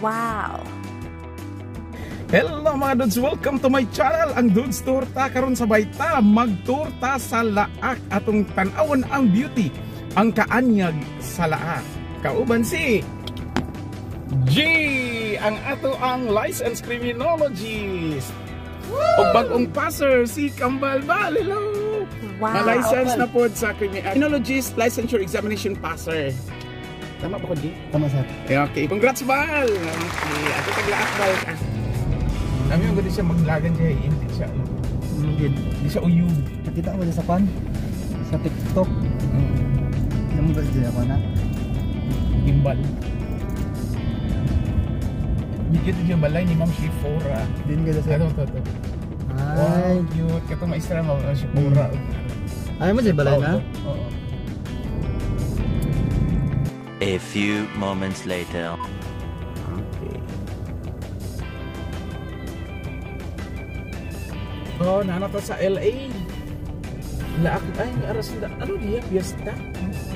Wow. Hello mga dudes, welcome to my channel, ang Dudes Torta. Karon sa bayta, magtorta sa Laak. Atong tan-awon ang beauty, ang kaanyag sa Laak. Kauban si G, ang ato ang licensed criminologist. Ug bag-ong passer si Kambalbal. Hello. Wow. Na-license na pod sa criminologist licensure examination passer. Tama ba ko, G? Tama, sir. Okay, congrats, Bal! Okay, ato taglaak, Bal. Dami yung ganda siya maglagan siya, hindi siya, ano, Hindi. hindi siya uyub. Nakita ko sa kwan. Sa TikTok. Yung ba dyan ako na? Gimbal. Bigyan din yung balay ni Ma'am Shifora. Din ka sir. Ito, ito, ito. Ay. Wow, cute. Kato maestra Ma'am Shifora. Ay mo siya balay na? Oo. A few moments later. Okay. Oh, nana to sa LA. Laak, ay, aras na, ano diya, piyesta?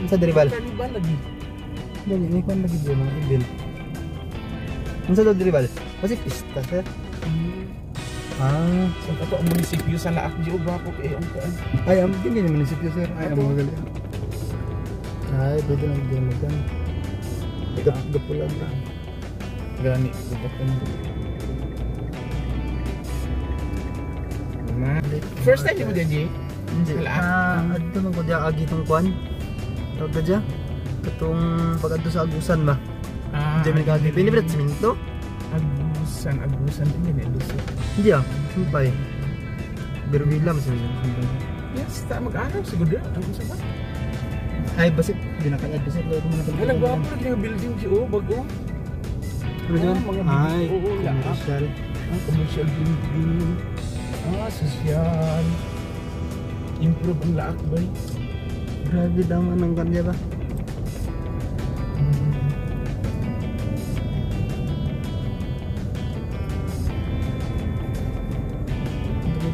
Sa diribal. Carnival lagi. Dali, may kwan lagi dyan mga event. Unsa daw diribal? Kasi pista, sir. Ah. Sa ato ang munisipyo sa Laak, di ba ko kay ang kuan. Ay, ang din yung munisipyo, sir. Ay, ang Ato. mga gali. Ay, pwede lang dyan magkan. Gapulag ra. Gani, gubat ko. Na. First time mo dyan, Jay? Hindi. Sa Laak? Ah, adto man ko diya agi tong kwan. Tawag ka diya? Katong pag-adto sa Agusan ba? Ah, Diyan man kagi. Pwede ba simento? Agusan, Agusan din yun, eh, Luzon. Hindi ah, sumpay. Berwila mas sumpay. Yes, ta mag-araw siguro. Ang isa ba? Ay, basit. Ginakayad basit. Lalo ko mga Wala, gwapo lagi nga building, Jay, oh, bago. Ano dyan? Oh, mga Ay, oo, laak. commercial. Ah, commercial building. Ah, social. Improve ang Laak, bay. Grabe dama ng kanya ba?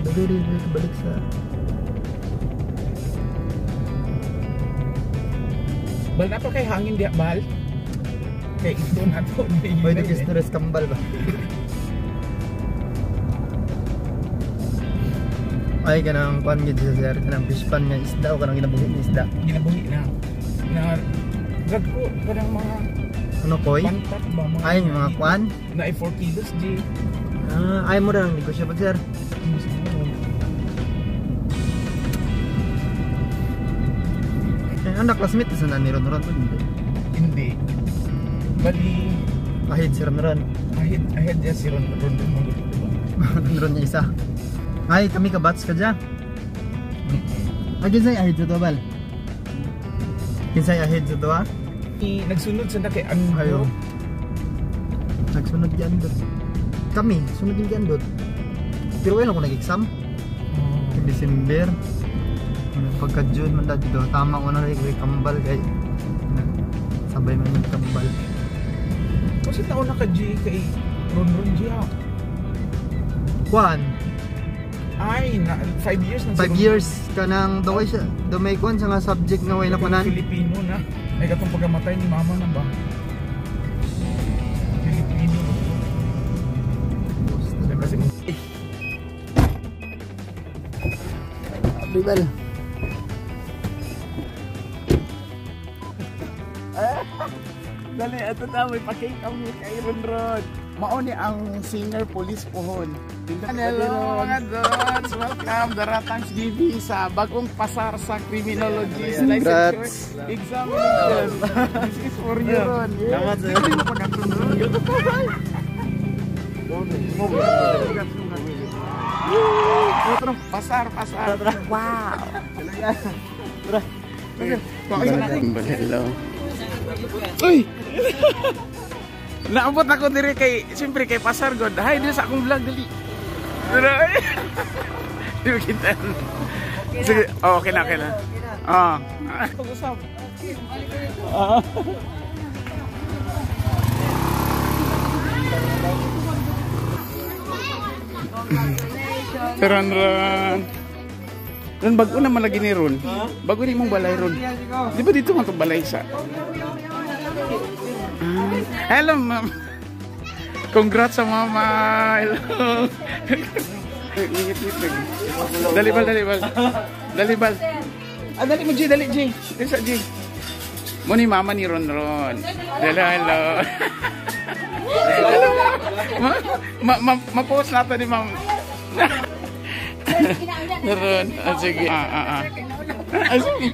Dugay dugay balik sa Bal na pa kay hangin diya, bal. Kay ito na to. Pwede ka stress kambal ba? Ay, kanang kwan gid siya sir, kanang fish pan nga isda o kanang ginabuhi nga isda. Ginabuhi na. Na, drag ko, kanang mga Ano koy? pantat ba? Mga Ay, mga kwan? Na ay 4 kilos, di. Ah, ay mo rin negosyo pag sir. Ay, anak classmate sa nani ron ron hindi. Hindi. Bali, Ahid si Ron Ron. ahead, ahead niya si Ron Ron Ron Ron, diba? Ron Ron niya isa. Ay, kami ka batch ka dyan. Ay, kinsay ahid sa to bal? Kinsay ahid sa to ah? Eh, nagsunod sa na kay Andro. Ayo. Nagsunod yan dot. Kami, sunod din yan dot. Pero wala ko nag-exam. Oh. Kay December. Pagka June man dito, tama ko na rin kay kambal kay sabay man yung kambal. Kasi taon na ka G kay Ron Ron G ah. Kwan, Ay, na, 5 years na si 5 Ron. years ka nang daway siya. Dumay kwan sa nga subject nga way na kunan. Filipino na. Ay, katong pagkamatay ni mama na ba? Filipino. Kasi Bibal. Dali, ito na, may pa-cake kami kay Ron Ron. Mao ni ang singer police pohon. Hello mga dudes! Welcome dara Thanksgiving sa bagong pasar sa criminologist Congrats. licensure examination. This is for you, Ron. Salamat sir. Pasar, pasar. Wow. Hello. Uy! Naabot ako dire kay, siyempre kay Pasar God. Hi, dire sa akong vlog, dali. Di ba kita? Sige, oh, okay na, okay na. Ah. Pag-usap. Ah. Ron, Ron. Ron, bago naman lagi ni Ron. Bago ni mong balay, Ron. Di ba dito man itong balay sa? Ah. Hello, ma'am. Congrats sa mama. Hello. Ngit-ngit lagi. Dali bal, dali bal. Dali bal. Ah, dali mo G, dali G. Dali sa G. Mo ni mama ni Ron Ron. Hello, hello. Hello. Ma, ma, ma, ma-post nato ni ma'am. Ron, ah, sige. Ah, ah, ah. Ah, sige.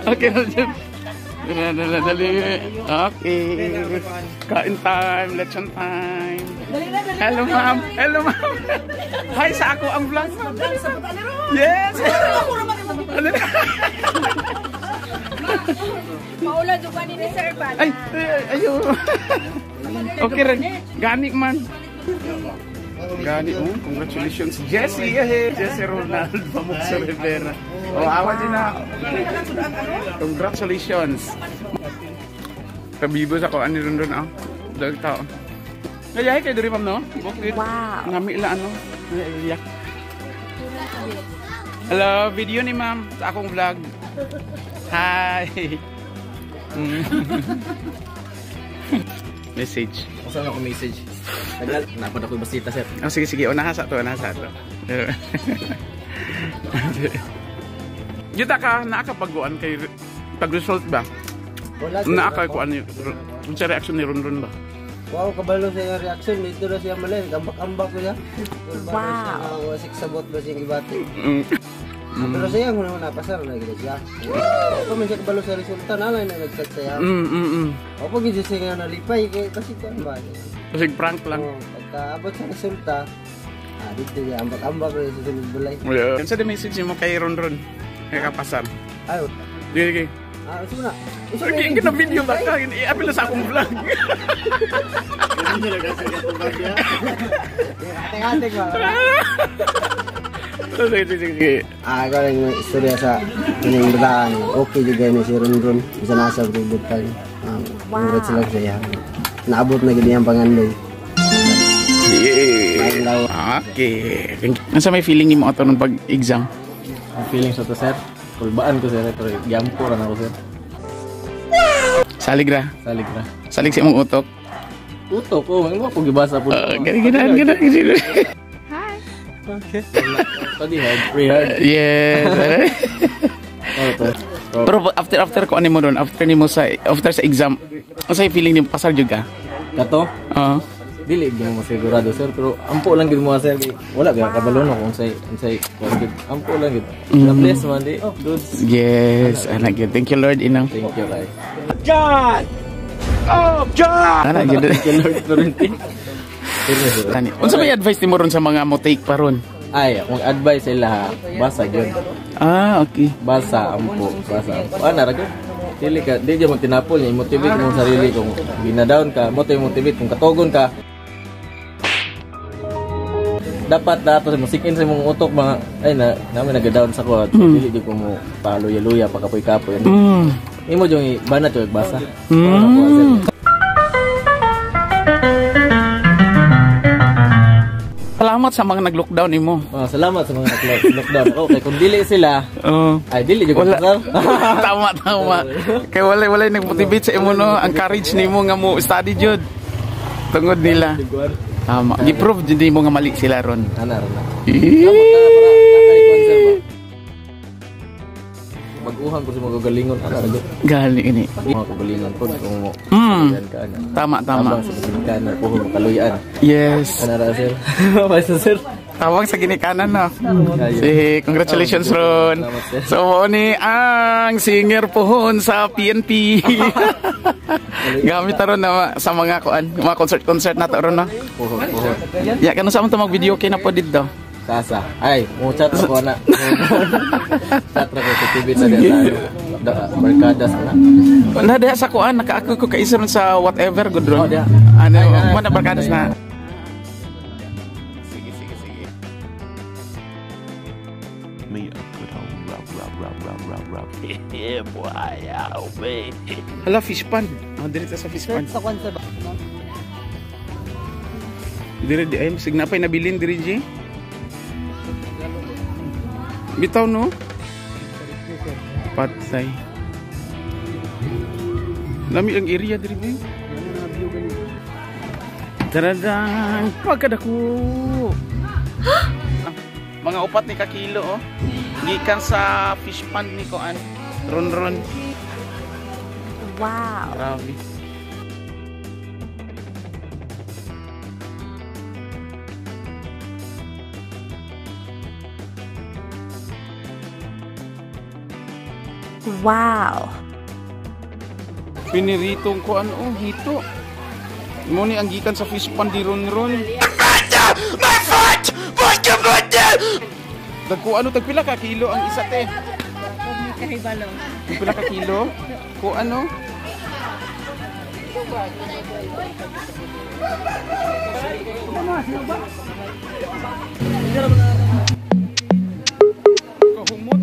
Okay, na. Dali, dali, dali. Okay. Kain time, lechon time. Hello, ma'am. Hello, ma'am. Hi sa ako ang vlog, ma'am. Yes. Ano na? Maula jud ni sir ba? Ay, ay, ayo. Okay rin. Gani man. Gani, oh, congratulations. Jesse, eh, Jesse Ronald Pamukso Rivera. Oh, awa din na. Congratulations. Kabibo sa ko ani ron ron ah. Dag tao. Ngayahe kayo diri, ma'am, no? Bukid. Wow. Ngami la ano. Iyak. Hello, video ni ma'am sa akong vlog. Hi. Message. Asa ako message? Tagal, napad ako basita, sir. Oh, sige, sige. Unahan sa to, unahan sa to. Yuta ka, nakakapaguan kay pag-result ba? Wala. Nakakakuan ni unsa reaction ni Ronron ba? Wow, kabalo sa iyang reaction. Dito na siya mali. Ambak-ambak ko siya. Wow. Wasik sabot ba siyang ibati. Pero siya, kung naman napasar, na gila siya. Ako man siya kabalo sa resulta, nalay na nag-chat siya. Ako gid siya nga nalipay, kay kasi kuan ba? Kasi prank lang. Oh, pagkaabot sa resulta, dito siya, ambak-ambak ko siya sa sulod balay. Yeah. Unsa the message nimo kay Ronron? Kay kapasar. Ay, Sige, sige. Usa mo na. Usa Okay, na. kina video ba ka? I-apil na sa akong vlog. Ate-ate ko. Sige, sige, sige. Ako lang yung istorya sa kanyang bataan. Okay juga ni si Ronron. Bisa nasa ribot pa. Congrats lang sa iya. Naabot na gid ang pangandoy. Yeah. Okay. Unsa may feeling nimo ato nung pag-exam? Ang feeling sa to, sir. Kulbaan ko, sir, pero gyampo ra na ako, sir. Salig ra. Salig ra. Salig sa imong utok. Utok ko, oh, mo ko gibasa po. Gani gani gani gani. Study hard, pray hard. Yes. Ano to? So, Pero after after ko ano mo ron, after nimo sa after sa exam, unsa feeling nimo, pasar jud ka? Kato, Oo. Dili gyud mo sigurado, sir, pero ampo lang gid mo, sir, kay wala gyud kabalo no kung say unsay kuan gid. Ampo lang gid. Mm. Bless man di. Oh, dudes. Yes, anak gyud. Thank you, Lord, inang. Thank you kay. Anak gyud. Thank you, Lord Florentine. Sir. Tani. Unsa may advice nimo ron sa mga mo take pa ron? Ay, akong advice sila ha, basa gyud. Ah, okay. Basa ampo, basa ampo. Ana ra gyud. Dili ka, di jud mo tinapol niya, motivate mo sarili kung gina-down ka, mo motivate kung katogon ka. Dapat dato sa musikin sa imong utok mga ay na namin nag-down sa ko. Dili jud ko mo paluya-luya pakapoy-kapoy. Imo jung banat jud basa. Salamat sa mga nag-lockdown nimo. Oh, salamat sa mga nag-lockdown ako kay kung dili sila ay dili jud ko Wala. pasar. Tama, tama. Kay walay walay nag-motivate sa imo no, ang courage nimo nga mo study jud. Tungod nila. Tama. Gi-prove jud nimo nga mali sila ron. Ana ra na. Eh. Baguhan ko sa mga kagalingon ana ra gyud. Gali ini. Mga kagalingon po kung mo. Yan ka ana. Tama, tama. Tabang sa kasinkanan, puhon makaluyan. Yes. Ana ra, sir. Basta, sir. Tawag sa ginikanan na. Ayun. Si, congratulations, Ron. Salamat, sir. So, mao ni ang singer pohon sa PNP. Gamit ron na sa mga kuan, mga concert-concert na to ron no. Puhon, puhon. Ya kanu sa among mag-video kay na po dito. Sasa. Ay, mo chat ako na. Chat ra ko sa TV sa diya sa ano. Barkadas na. Na diha sa kuan nakaako ko kaisa ron sa whatever good ron. Oh, diha. Ano, Ay, ay, mo na barkadas na. ay. Sige, sige, sige. Me a good old rub, rub, rub, rub, rub, rub. Yeah, boy, oh, me. Hala, fish pond. Oh, diri ta sa fish pond. Sa kwan sa ba? Diri di ay sig napay nabilin diri G. Bitaw no? Patay. Lami ang area diri ba? Tadadang! Pagkadako! Mga 4 ni kakilo oh. Gikan sa fish pond ni Koan. Ron-ron. Wow. Grabe. Wow. Piniritong ko ano oh, hito. Mo ni ang gikan sa fish pond di ron-ron. My foot! Dagko ano tagpila ka kilo ang isa te? Tagpila ka kilo? Ko ano? Kahumot.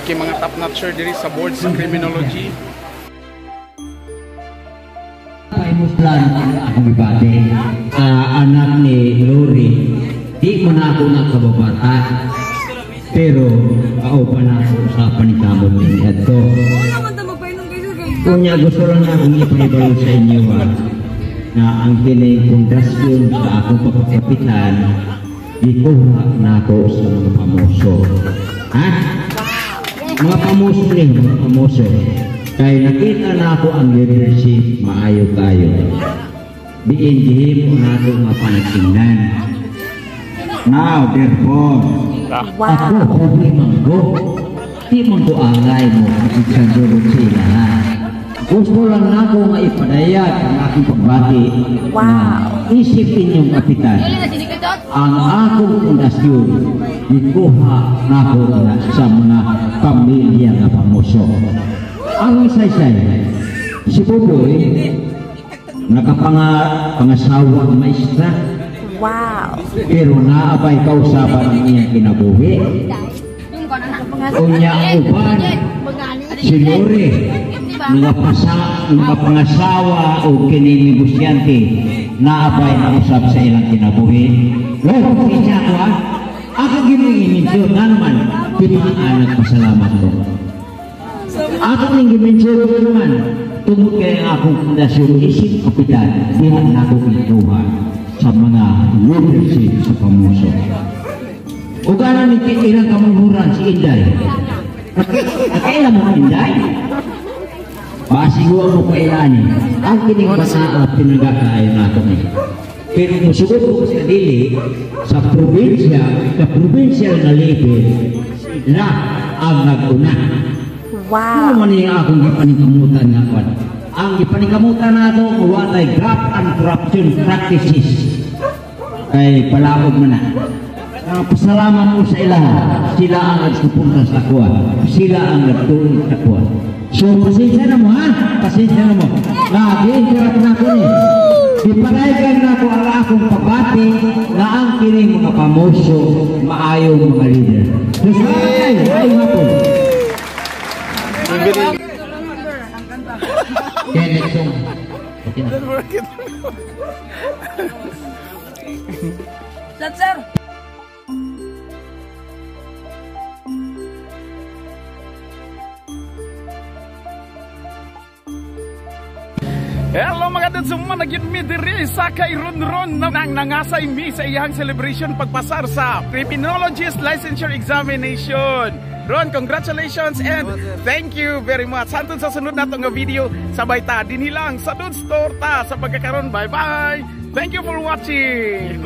Okay, mga top notcher diri sa board sa criminology. Plan akong ibate, anak ni Lori, di mo na ako nakababata, pero kauban na ako usapan ni Kamot ni Adto. Kunya gusto lang na akong ipahibalo sa inyo na ang kining pundasyon sa akong pagkakapitan, gikuha na ako sa mga pamoso. Ha? Mga pamoso ni, mga pamoso. Kaya nakita na ako ang leadership, maayo kayo. Biin gihimo na ako nga panagtingnan. Now, therefore, ako pobre manggo. Di manggo angay mo, kapit sila. Gusto lang na ako nga ipadayag ang aking pagbati na isip inyong kapitan. Ang akong pundasyon, gikuha na ako na sa mga pamilya nga pamoso. Ang saysay, si Buboy, nakapangasawa ang maestra. Wow. Pero naabay kausapan ang iyang kinabuhi. Unya ang uban, si Lori, nakapangasawa o kininegosyante, naabay na usap sa ilang kinabuhi. Well, siya ko ha. Ako ginigiminso, na naman, pinaan nagpasalamat ko. Ako ning gimension ko naman, tungod kay ang akong pundasyon isip kapitan, diha na ako gikuha sa mga leadership sa pamuso. Ug ana ni ilang kamanghuran si Inday. Nakaila mo Inday? Basigo mo kailani. Ang kining bata pinagakaayo nato ni. Pero musugot ko sa dili sa probinsya, sa provincial nga level, sila ang nag-una. Wow. Ano man yung akong gipaningkamutan nga kwan? Ang gipaningkamutan nato watay graft and corruption practices. Kay palaod man na. Pasalamat mo sa ilaha. Sila ang nagsuporta sa kuha. Sila ang nagtuon sa kuha. So pasensya na mo ha. Pasensya na mo. Nag-interact na ko ni. Ipanayagan na ko ang akong pabati na ang kining mga pamoso, maayong mga leader. So salamat kayo. Maayong hapon. Okay, next song. Okay na. Sir. Hello, mga dudes, na gyud mi diri sa kay Ronron nang nangasay mi sa iyang celebration pagpasar sa Criminologist Licensure Examination. Ron, congratulations and thank you very much. Hantod sa sunod nato nga video, sabay ta dinhi lang sa Dudes Torta. Sa pagkakaron, bye-bye. Thank you for watching.